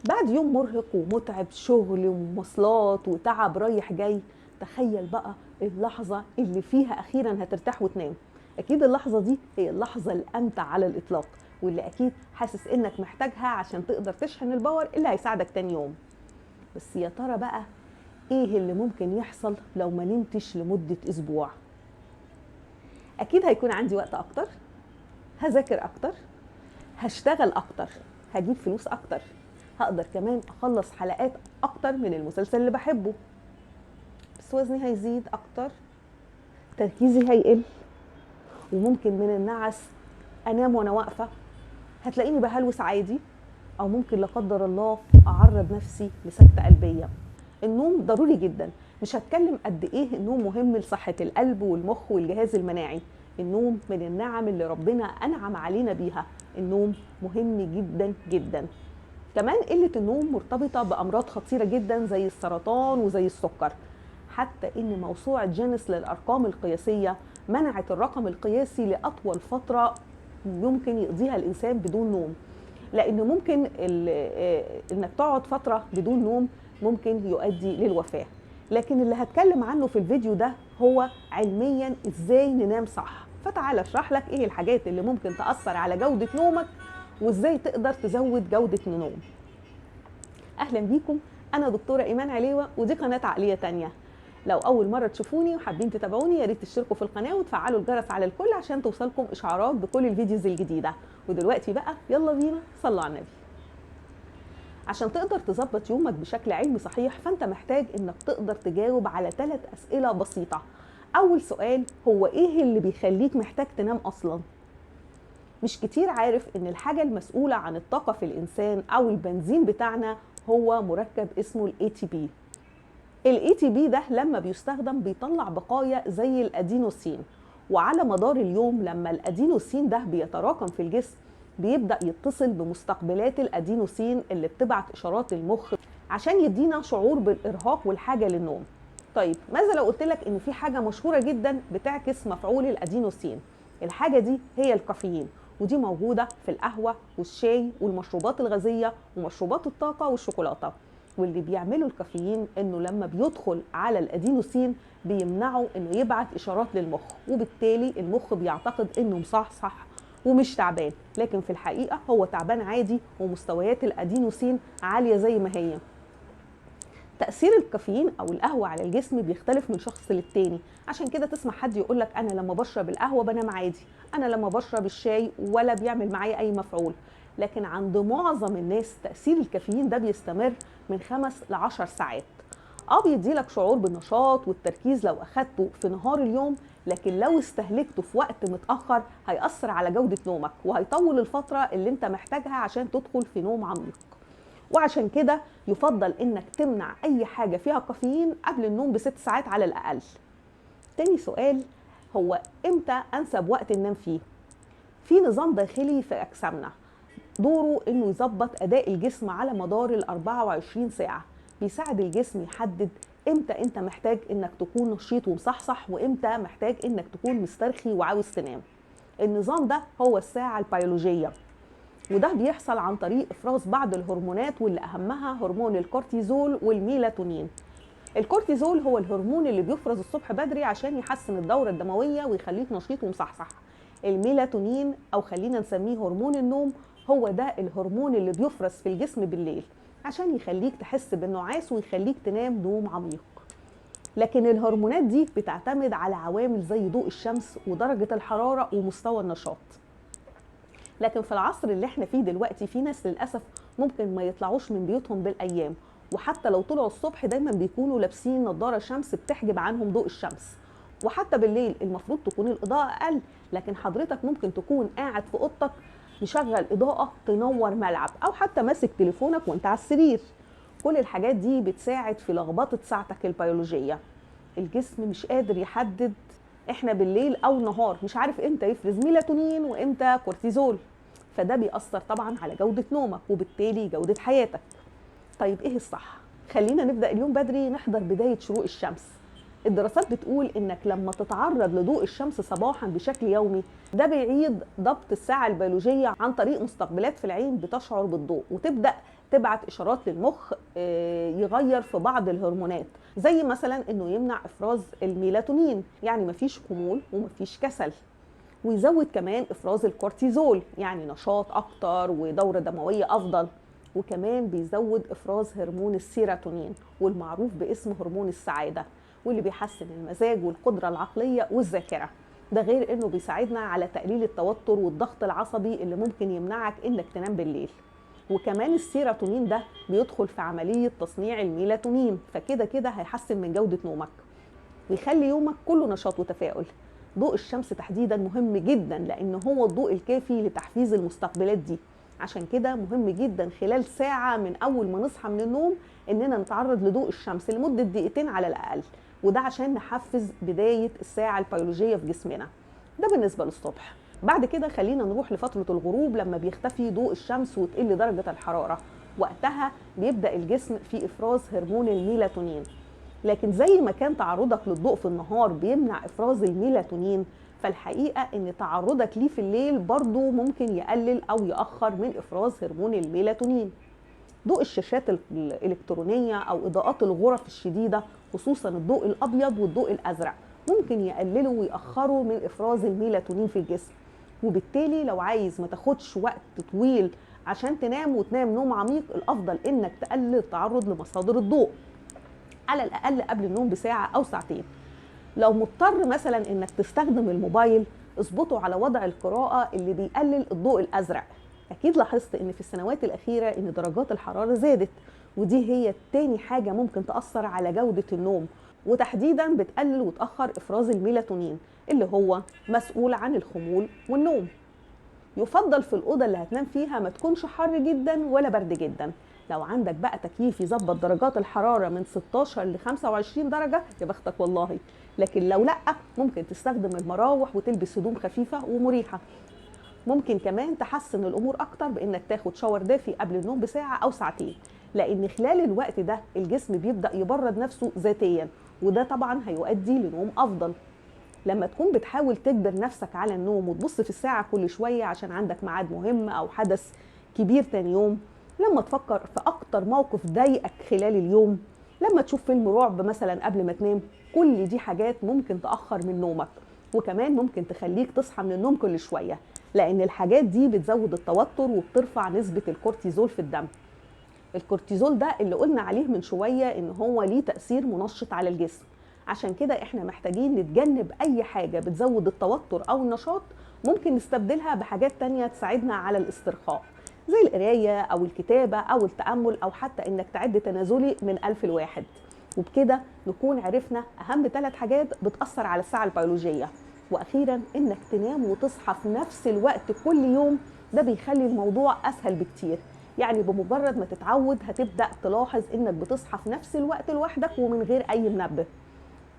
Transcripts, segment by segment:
بعد يوم مرهق ومتعب، شغل ومواصلات وتعب رايح جاي، تخيل بقى اللحظة اللي فيها أخيرا هترتاح وتنام. أكيد اللحظة دي هي اللحظة الأمتع على الإطلاق، واللي أكيد حاسس إنك محتاجها عشان تقدر تشحن ال power اللي هيساعدك تاني يوم. بس يا ترى بقى إيه اللي ممكن يحصل لو ما نمتش لمدة أسبوع؟ أكيد هيكون عندي وقت أكتر، هذاكر أكتر، هشتغل أكتر، هجيب فلوس أكتر، هقدر كمان أخلص حلقات أكتر من المسلسل اللي بحبه، بس وزني هيزيد أكتر، تركيزي هيقل، وممكن من النعس أنام وأنا واقفة، هتلاقيني بهلوس عادي، أو ممكن لا قدر الله أعرض نفسي لسكتة قلبية. النوم ضروري جدا، مش هتكلم قد إيه النوم مهم لصحة القلب والمخ والجهاز المناعي. النوم من النعم اللي ربنا أنعم علينا بيها، النوم مهم جدا جدا. كمان قلة النوم مرتبطة بأمراض خطيرة جدا زي السرطان وزي السكر، حتى إن موسوعة جينيس للأرقام القياسية منعت الرقم القياسي لأطول فترة يمكن يقضيها الإنسان بدون نوم، لأن ممكن إنك تقعد فترة بدون نوم ممكن يؤدي للوفاة. لكن اللي هتكلم عنه في الفيديو ده هو علميا إزاي ننام صح، فتعال أشرح لك إيه الحاجات اللي ممكن تأثر على جودة نومك وإزاي تقدر تزود جودة النوم. أهلا بيكم، أنا دكتورة إيمان عليوة ودي قناة عقلية تانية. لو أول مرة تشوفوني وحابين تتابعوني يا ريت تشتركوا في القناة وتفعلوا الجرس على الكل عشان توصلكم إشعارات بكل ال videos الجديدة. ودلوقتي بقى يلا بينا، صلوا على النبي. عشان تقدر تظبط يومك بشكل علمي صحيح فأنت محتاج إنك تقدر تجاوب على 3 أسئلة بسيطة. أول سؤال هو إيه اللي بيخليك محتاج تنام أصلاً؟ مش كتير عارف إن الحاجة المسؤولة عن الطاقة في الإنسان أو البنزين بتاعنا هو مركب اسمه ال ATP. ال ATP ده لما بيستخدم بيطلع بقايا زي الأدينوسين، وعلى مدار اليوم لما الأدينوسين ده بيتراكم في الجسم بيبدأ يتصل بمستقبلات الأدينوسين اللي بتبعت إشارات المخ عشان يدينا شعور بالإرهاق والحاجة للنوم. طيب ماذا لو قلت لك إن في حاجة مشهورة جدا بتعكس مفعول الأدينوسين؟ الحاجة دي هي الكافيين، ودي موجودة في القهوة والشاي والمشروبات الغازية ومشروبات الطاقة والشوكولاتة. واللي بيعمله الكافيين إنه لما بيدخل على الأدينوسين بيمنعه إنه يبعت إشارات للمخ، وبالتالي المخ بيعتقد إنه مصحصح ومش تعبان، لكن في الحقيقة هو تعبان عادي ومستويات الأدينوسين عالية زي ما هي. تأثير الكافيين أو القهوة على الجسم بيختلف من شخص للتاني، عشان كده تسمع حد يقولك أنا لما بشرب القهوة بنام عادي، أنا لما بشرب الشاي ولا بيعمل معايا أي مفعول. لكن عند معظم الناس تأثير الكافيين ده بيستمر من 5 ل 10 ساعات. بيديلك شعور بالنشاط والتركيز لو أخدته في نهار اليوم، لكن لو استهلكته في وقت متأخر هيأثر على جودة نومك وهيطول الفترة اللي انت محتاجها عشان تدخل في نوم عميق. وعشان كده يفضل انك تمنع اي حاجة فيها كافيين قبل النوم ب6 ساعات على الأقل. تاني سؤال هو امتى انسب وقت ننام فيه؟ في نظام داخلي في اجسامنا دوره انه يظبط اداء الجسم على مدار ال 24 ساعة، بيساعد الجسم يحدد امتى انت محتاج انك تكون نشيط ومصحصح وامتى محتاج انك تكون مسترخي وعاوز تنام. النظام ده هو الساعة البيولوجية، وده بيحصل عن طريق افراز بعض الهرمونات واللي اهمها هرمون الكورتيزول والميلاتونين. الكورتيزول هو الهرمون اللي بيفرز الصبح بدري عشان يحسن الدورة الدموية ويخليك نشيط ومصحصح. الميلاتونين او خلينا نسميه هرمون النوم هو ده الهرمون اللي بيفرز في الجسم بالليل عشان يخليك تحس بالنعاس ويخليك تنام نوم عميق. لكن الهرمونات دي بتعتمد على عوامل زي ضوء الشمس ودرجة الحرارة ومستوى النشاط. لكن في العصر اللي احنا فيه دلوقتي في ناس للأسف ممكن ما يطلعوش من بيوتهم بالأيام، وحتى لو طلعوا الصبح دايما بيكونوا لابسين نظارة شمس بتحجب عنهم ضوء الشمس، وحتى بالليل المفروض تكون الإضاءة أقل، لكن حضرتك ممكن تكون قاعد في أوضتك مشغل إضاءة تنور ملعب، أو حتى ماسك تليفونك وانت على السرير. كل الحاجات دي بتساعد في لخبطة ساعتك البيولوجية. الجسم مش قادر يحدد احنا بالليل او نهار، مش عارف امتى يفرز ميلاتونين وامتى كورتيزول، فده بيأثر طبعا على جودة نومك وبالتالي جودة حياتك. طيب ايه الصح؟ خلينا نبدأ اليوم بدري، نحضر بداية شروق الشمس. الدراسات بتقول انك لما تتعرض لضوء الشمس صباحا بشكل يومي ده بيعيد ضبط الساعة البيولوجية عن طريق مستقبلات في العين بتشعر بالضوء وتبدأ تبعت اشارات للمخ يغير في بعض الهرمونات، زي مثلا انه يمنع افراز الميلاتونين، يعني مفيش خمول ومفيش كسل، ويزود كمان افراز الكورتيزول، يعني نشاط اكتر ودوره دموية افضل، وكمان بيزود افراز هرمون السيروتونين والمعروف باسم هرمون السعادة، واللي بيحسن المزاج والقدرة العقلية والذاكرة. ده غير انه بيساعدنا على تقليل التوتر والضغط العصبي اللي ممكن يمنعك انك تنام بالليل. وكمان السيروتونين ده بيدخل في عملية تصنيع الميلاتونين، فكده كده هيحسن من جوده نومك ويخلي يومك كله نشاط وتفاؤل. ضوء الشمس تحديدا مهم جدا، لان هو الضوء الكافي لتحفيز المستقبلات دي. عشان كده مهم جدا خلال ساعة من أول ما نصحى من النوم إننا نتعرض لضوء الشمس لمدة دقيقتين على الأقل، وده عشان نحفز بداية الساعة البيولوجية في جسمنا. ده بالنسبة للصبح. بعد كده خلينا نروح لفترة الغروب، لما بيختفي ضوء الشمس وتقل درجة الحرارة، وقتها بيبدأ الجسم في إفراز هرمون الميلاتونين. لكن زي ما كان تعرضك للضوء في النهار بيمنع إفراز الميلاتونين، فالحقيقة إن تعرضك ليه في الليل برضو ممكن يقلل أو يأخر من إفراز هرمون الميلاتونين. ضوء الشاشات الإلكترونية أو إضاءات الغرف الشديدة، خصوصا الضوء الأبيض والضوء الأزرق، ممكن يقللوا ويأخروا من إفراز الميلاتونين في الجسم. وبالتالي لو عايز ما تاخدش وقت طويل عشان تنام وتنام نوم عميق، الأفضل إنك تقلل التعرض لمصادر الضوء على الأقل قبل النوم بساعة أو ساعتين. لو مضطر مثلا انك تستخدم الموبايل، اظبطه على وضع القراءة اللي بيقلل الضوء الازرق. اكيد لاحظت ان في السنوات الاخيرة ان درجات الحرارة زادت، ودي هي تاني حاجة ممكن تأثر على جودة النوم، وتحديدا بتقلل وتأخر افراز الميلاتونين اللي هو مسؤول عن الخمول والنوم. يفضل في الأوضة اللي هتنام فيها ما تكونش حر جدا ولا برد جدا. لو عندك بقى تكييف يظبط درجات الحرارة من 16 ل 25 درجة يا بختك والله، لكن لو لأ ممكن تستخدم المراوح وتلبس هدوم خفيفة ومريحة. ممكن كمان تحسن الأمور أكتر بإنك تاخد شاور دافي قبل النوم بساعة أو ساعتين، لأن خلال الوقت ده الجسم بيبدأ يبرد نفسه ذاتيا، وده طبعا هيؤدي لنوم أفضل. لما تكون بتحاول تجبر نفسك على النوم وتبص في الساعة كل شوية عشان عندك ميعاد مهم أو حدث كبير تاني يوم، لما تفكر في أكتر موقف ضايقك خلال اليوم، لما تشوف فيلم رعب مثلا قبل ما تنام، كل دي حاجات ممكن تأخر من نومك، وكمان ممكن تخليك تصحى من النوم كل شوية، لأن الحاجات دي بتزود التوتر وبترفع نسبة الكورتيزول في الدم. الكورتيزول ده اللي قلنا عليه من شوية إن هو ليه تأثير منشط على الجسم، عشان كده احنا محتاجين نتجنب أي حاجة بتزود التوتر أو النشاط، ممكن نستبدلها بحاجات تانية تساعدنا على الاسترخاء، زي القراية أو الكتابة أو التأمل، أو حتى إنك تعد تنازلي من 1000 ل1. وبكده نكون عرفنا أهم 3 حاجات بتأثر على الساعة البيولوجية. وأخيرا إنك تنام وتصحى في نفس الوقت كل يوم، ده بيخلي الموضوع أسهل بكتير. يعني بمجرد ما تتعود هتبدأ تلاحظ إنك بتصحى في نفس الوقت لوحدك ومن غير أي منبه.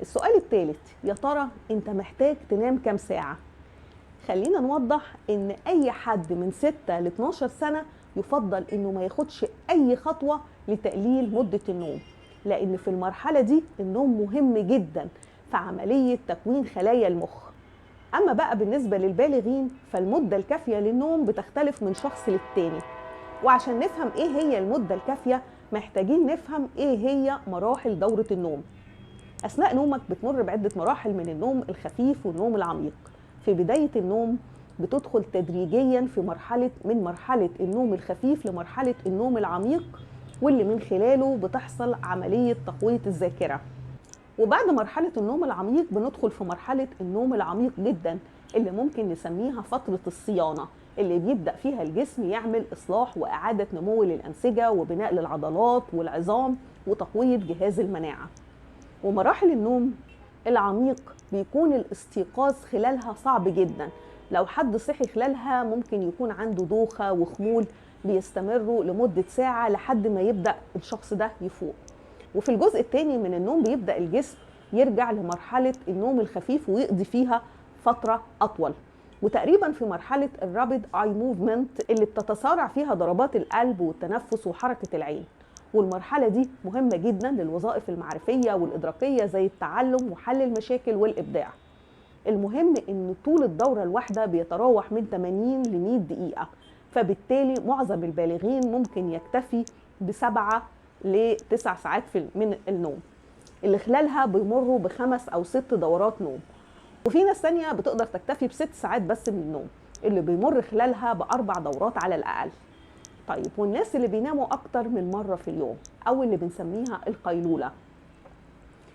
السؤال الثالث، يا ترى أنت محتاج تنام كام ساعة؟ خلينا نوضح إن أي حد من 6 ل 12 سنة يفضل إنه ما ياخدش أي خطوة لتقليل مدة النوم، لأن في المرحلة دي النوم مهم جدا في عملية تكوين خلايا المخ. أما بقى بالنسبة للبالغين فالمدة الكافية للنوم بتختلف من شخص للتاني، وعشان نفهم إيه هي المدة الكافية محتاجين نفهم إيه هي مراحل دورة النوم. أثناء نومك بتمر بعدة مراحل من النوم الخفيف والنوم العميق. في بداية النوم بتدخل تدريجيا في مرحلة من مرحلة النوم الخفيف لمرحلة النوم العميق، واللي من خلاله بتحصل عملية تقوية الذاكرة. وبعد مرحلة النوم العميق بندخل في مرحلة النوم العميق جدا اللي ممكن نسميها فترة الصيانة، اللي بيبدأ فيها الجسم يعمل إصلاح وإعادة نمو للأنسجة وبناء للعضلات والعظام وتقوية جهاز المناعة. ومراحل النوم العميق بيكون الاستيقاظ خلالها صعب جدا، لو حد صحي خلالها ممكن يكون عنده دوخة وخمول بيستمروا لمدة ساعة لحد ما يبدأ الشخص ده يفوق. وفي الجزء الثاني من النوم بيبدأ الجسم يرجع لمرحلة النوم الخفيف ويقضي فيها فترة أطول، وتقريبا في مرحلة ال rapid eye movement اللي بتتسارع فيها ضربات القلب والتنفس وحركة العين. والمرحلة دي مهمة جدا للوظائف المعرفية والإدراكية زي التعلم وحل المشاكل والإبداع. المهم إن طول الدورة الواحدة بيتراوح من 80 ل 100 دقيقة، فبالتالي معظم البالغين ممكن يكتفي ب7 ل9 ساعات من النوم، اللي خلالها بيمروا ب5 أو 6 دورات نوم. وفي ناس تانية بتقدر تكتفي ب6 ساعات بس من النوم، اللي بيمر خلالها ب4 دورات على الأقل. طيب والناس اللي بيناموا أكتر من مرة في اليوم، أو اللي بنسميها القيلولة،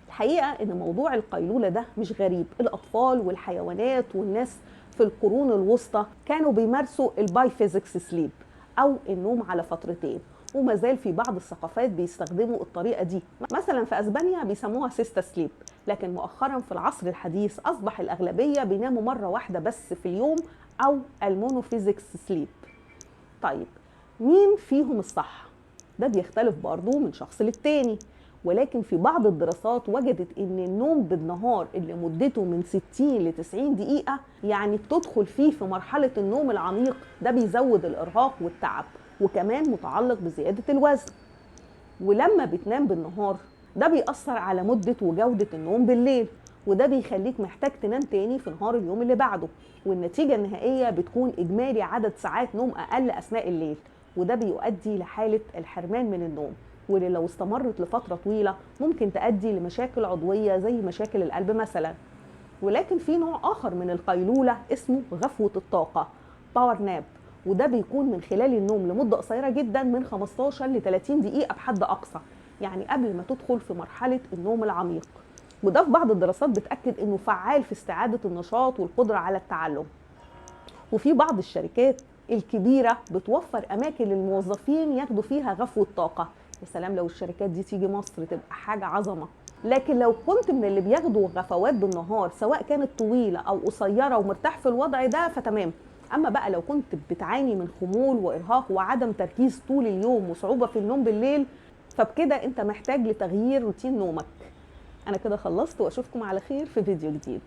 الحقيقة إن موضوع القيلولة ده مش غريب. الأطفال والحيوانات والناس في القرون الوسطى كانوا بيمارسوا ال biphasic sleep أو النوم على فترتين، وما زال في بعض الثقافات بيستخدموا الطريقة دي. مثلا في أسبانيا بيسموها siesta sleep، لكن مؤخرا في العصر الحديث أصبح الأغلبية بيناموا مرة واحدة بس في اليوم أو ال monophasic sleep. طيب مين فيهم الصح؟ ده بيختلف برضو من شخص للتاني، ولكن في بعض الدراسات وجدت ان النوم بالنهار اللي مدته من 60 ل 90 دقيقة، يعني بتدخل فيه في مرحلة النوم العميق، ده بيزود الإرهاق والتعب، وكمان متعلق بزيادة الوزن. ولما بتنام بالنهار ده بيأثر على مدة وجودة النوم بالليل، وده بيخليك محتاج تنام تاني في نهار اليوم اللي بعده، والنتيجة النهائية بتكون إجمالي عدد ساعات نوم أقل أثناء الليل، وده بيؤدي لحالة الحرمان من النوم، واللي لو استمرت لفترة طويلة ممكن تؤدي لمشاكل عضوية زي مشاكل القلب مثلا. ولكن في نوع آخر من القيلولة اسمه غفوة الطاقة، power nap، وده بيكون من خلال النوم لمدة قصيرة جدا من 15 ل 30 دقيقة بحد أقصى، يعني قبل ما تدخل في مرحلة النوم العميق. وده في بعض الدراسات بتأكد إنه فعال في استعادة النشاط والقدرة على التعلم. وفي بعض الشركات الكبيرة بتوفر أماكن للموظفين ياخدوا فيها غفوة طاقة. يا سلام لو الشركات دي تيجي مصر، تبقى حاجة عظمة. لكن لو كنت من اللي بياخدوا غفوات بالنهار سواء كانت طويلة أو قصيرة ومرتاح في الوضع ده فتمام. أما بقى لو كنت بتعاني من خمول وإرهاق وعدم تركيز طول اليوم وصعوبة في النوم بالليل، فبكده أنت محتاج لتغيير روتين نومك. أنا كده خلصت، وأشوفكم على خير في فيديو جديد.